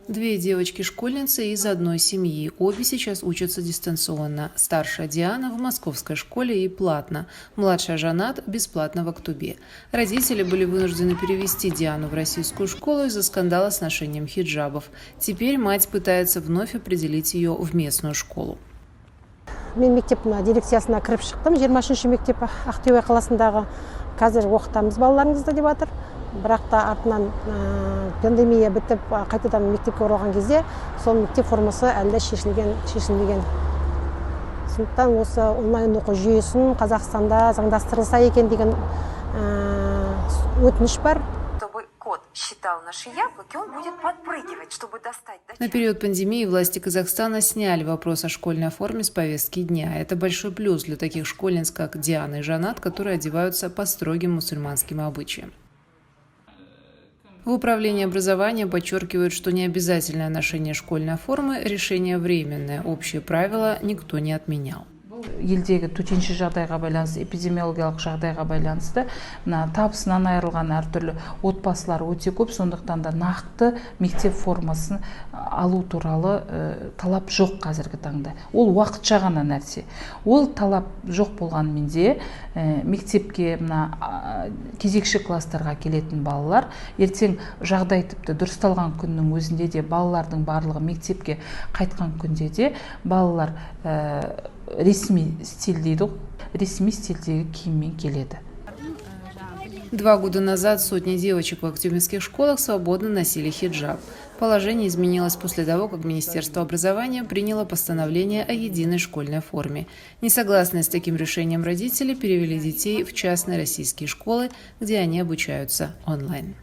Две девочки-школьницы из одной семьи. Обе сейчас учатся дистанционно. Старшая Диана в московской школе и платно. Младшая Жанат бесплатно в Актобе. Родители были вынуждены перевести Диану в российскую школу из-за скандала с ношением хиджабов. Теперь мать пытается вновь определить ее в местную школу. Мен мектеп мына дирекциясына кіріп шықтым, 23-ші мектеп Ақтөбе қаласындағы. Қазір оқытамыз балаларыңызды деп жатыр, бірақ та артынан пандемия бітіп, қайтадан мектепке оралған кезде сол мектеп формасы әлі де шешілмеген. Сондықтан осы онлайн оқу жүйесін Қазақстанда заңдастырылса екен деген өтініш бар. Чтобы кот считал наши яблоки, он будет подпрыгивать, чтобы достать до На период пандемии власти Казахстана сняли вопрос о школьной форме с повестки дня. Это большой плюс для таких школьниц, как Диана и Жанат, которые одеваются по строгим мусульманским обычаям. В управлении образования подчеркивают, что необязательное ношение школьной формы – решение временное. Общие правила никто не отменял. Елдегі төтенше жағдайға байланысты, эпидемиологиялық жағдайға байланысты мына табысынан айырылған әртүрлі отбасылар өте көп. Сондықтан да нақты мектеп формасын алу туралы талап жоқ қазіргі таңда. Ол уақытша ғана нәрсе. Ол талап жоқ болғанымен де, мектепке мына кезекші класстарға келетін балалар ертең жағдай тіпті дұрысталған күннің өзінде де, балалардың барлығы мектепке қайтқан күнде де балалар ресми стиль дейді ғой, ресми стильдегі киіммен келеді. 2 года назад сотни девочек в актюбинских школах свободно носили хиджаб. Положение изменилось после того, как Министерство образования приняло постановление о единой школьной форме. Несогласные с таким решением родители перевели детей в частные российские школы, где они обучаются онлайн.